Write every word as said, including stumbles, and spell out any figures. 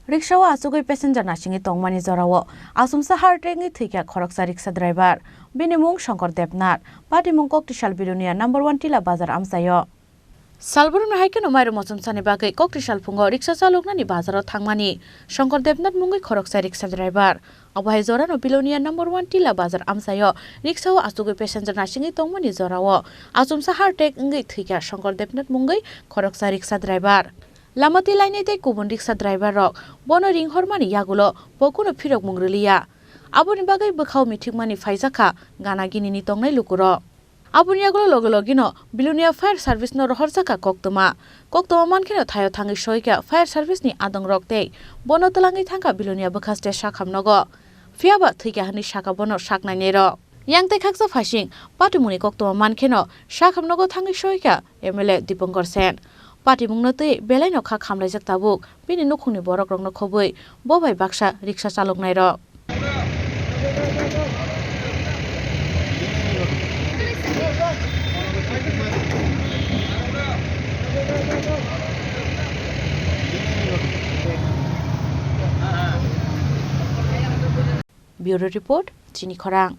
Riksha-o achugwi passenger nasingwi tongmani jorao achomsa heart attack wngwi thwikha khoroksa riksha driver. Bini mung Shankar Debnath, patimung Koktwsal Bilonia number one Tila Bazar amchaio. Salbrumni hai kheno mairum mochomsani bagwi Koktwsal phungo riksha chaloknani bazaro thangmani Shankar Debnath mungwi khoroksa riksha driver. Abo hai jorano Bilonia number one Tila Bazar amchaio riksha-o achugwi passenger nasingwi tongmani jorao achomsa heart attack wngwi thwikha Shankar Debnath mungwi khoroksa riksha driver. Lama tei lainai tei kubun riksha driver rok bono ringhormani yagulo bo kunu phirokmung rwliya. Aboni bagwi bwkhao mithikmani phaijakha gana ginini tongnai lukurok. Aboni yagulo loge logino Bilonia Fire Service no rohorjakha koktwma. Koktwma mankheno thaio thangwi soikha Fire Service ni adongrok tei bono twlangwi thangkha Bilonia bwkhaste sakhamnogo. Phiyaba thwikha hwnwi sakha bono saknainairok. Yang tei khaksa phaising patimungni koktwma mankheno sakhamnogo thangwi soikha M L A Dipankar Sen. Patimungno twi belaino kha khamlaijak tabuk bini nukhungni borokrokno khobwi bo bai baksa riksha chaloknairok. Bureau Report, Chini Khorang.